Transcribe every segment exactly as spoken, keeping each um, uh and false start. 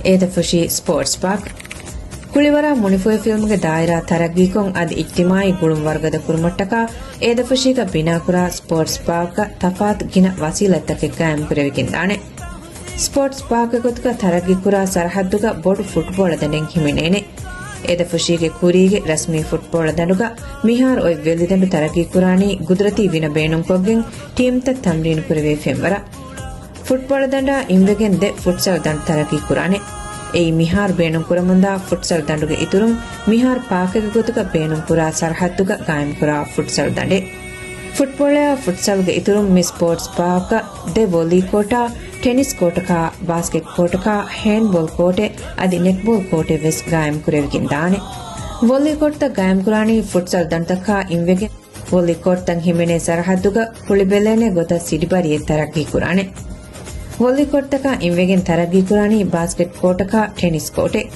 އޭދަފުށީ ސްޕޯޓްސް ޕާކް. ކުޅިވަރާ މުނިފޮތް ފިލްމުގެ ދާއިރާ ތަރައްގީކޮށް، އަދި އިޖްތިމާއީ ގުޅުން ވަރުގަދަ ކުރުމަށްޓަކާ، އޭދަފުށީގަ ބިނާކުރާ ސްޕޯޓްސް ޕާކްގަ ތަފާތު ގިނަ ވަސީލަތްތަކެއް ގާއިމްކުރެވިގެންދާނެ. ސްޕޯޓްސް ޕާކްގެ ގޮތުގަ ތަރައްގީކުރާ ސަރަހައްދުގަ ބޮޑު ފުޓްބޯޅަ ދަނޑެއް ހިމެނޭނެ. އޭދަފުށީގެ ކުރީގެ ރަސްމީ ފުޓްބޯޅަ ދަނޑުގަ މިހާރު އޮތް ވެލިދަނޑު ތަރައްގީކުރާނީ ގުދުރަތީ ވިނަ ބޭނުންކޮށްގެން ޓީމްތައް ތަމްރީނު ކުރެވޭ ފެންވަރަށް. ފުޓްބޯޅަ ދަނޑާ އިންވެގެން ދެ ފުޓްސަލް ދަނޑު ތަރައްގީ ކުރާނެ. އެއީ މިހާރު ބޭނުން ކުރަމުންދާ ފުޓްސަލް ދަނޑުގެ އިތުރުން މިހާރު ޕާކެއްގެ ގޮތުގަ ބޭނުން ކުރާ ސަރަހައްދުގަ ގާއިމް ކުރާ ފުޓްސަލް ދަނޑެއް. ފުޓްބޯޅަޔާ ފުޓްސަލްގެ އިތުރުން މި ސްޕޯޓްސް ޕާކްގަ ދެ ވޮލީ ކޯޓާ، ޓެނިސް ކޯޓަކާ، ބާސްކެޓް ކޯޓަކާ، ހޭންޑްބޯލް ކޯޓެއް އަދި ނެޓްބޯލް ކޯޓެއް ވެސް ގާއިމް ކުރެވިގެން ދާނެ. ވޮލީ ކޯޓްތައް ގާއިމް ކުރާނީ ފުޓްސަލް ދަނޑުތަކާ އިންވެގެން ވޮލީ ކޯޓްތައް ހިމެނޭ ސަރަހައްދުގަ ކުޅި ބެލޭނެ ގޮތަށް ސިޑި ބަރިއެއް ތަރައްގީ ކުރާނެ. ވޮލީ ކޯޓްތަކާ އިންވެގެން ތަރައްގީ ކުރާނީ ބާސްކެޓް ކޯޓަކާ ޓެނިސް ކޯޓެއް.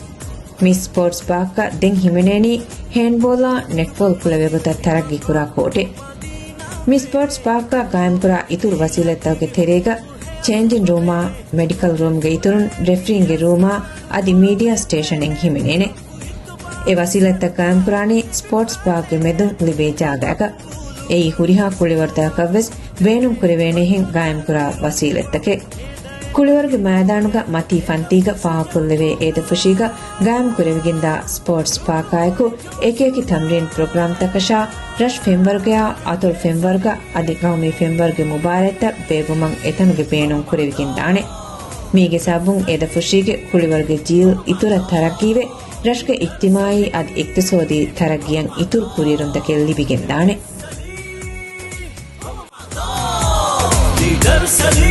މި ސްޕޯޓްސް ޕާކްގަ ދެން ހިމެނޭނީ ހޭންޑްބޯލާ ނެޓްބޯލް ކުޅެވޭ ގޮތަށް ތަރައްގީ ކުރާ ކޯޓެއް. މި ސްޕޯޓްސް ޕާކްގަ ގާއިމްކުރާ އިތުރު ވަސީލަތްތަކުގެ ތެރޭގަ ޗޭންޖިން ރޫމާ، މެޑިކަލް ރޫމްގެ އިތުރުން ރެފްރީންގެ ރޫމާ އަދި މީޑިއާ ސްޓޭޝަނެއް ހިމެނޭނެ. އެ ވަސީލަތްތައް ގާއިމްކުރާނީ ސްޕޯޓްސް ޕާކްގެ މެދުން ލިބޭ ޖާގައަކަށް. އެއީ ހުރިހާ ކުޅިވަރުތަކަކަށްވެސް ބޭނުންކުރެވޭނެހެން ގާއިމްކުރާ ވަސީލަތްތަކެއް. ކުޅިވަރުގެ މައިދާނުގަ މަތީ ފަންތީގަ ފާހަގަކޮށްލެވޭ އޭދަފުށީގަ ގާއިމްކުރެވިގެންދާ ސްޕޯޓްސް ޕާކާއެކު، އެކިއެކި ތަމްރީން ޕްރޮގްރާމްތަކަށާ، ރަށު ފެންވަރުގަޔާ، އަތޮޅު ފެންވަރުގަ އަދި ގައުމީ ފެންވަރުގެ މުބާރާތްތައް ބޭއްވުމަށް އެތަނުގެ ބޭނުން ކުރެވިގެންދާނެ. މީގެ ސަބަބުން އޭދަފުށީގެ ކުޅިވަރުގެ ޖީލް އިތުރަށް ތަރައްގީވެ، ރަށުގެ އިޖްތިމާއީ އަދި އިޤްތިޞާދީ ތަރައްގީއަށް އިތުރު ކުރިއެރުންތަކެއް ލިބިގެންދާނެ. ލީޑަރު ސަލީ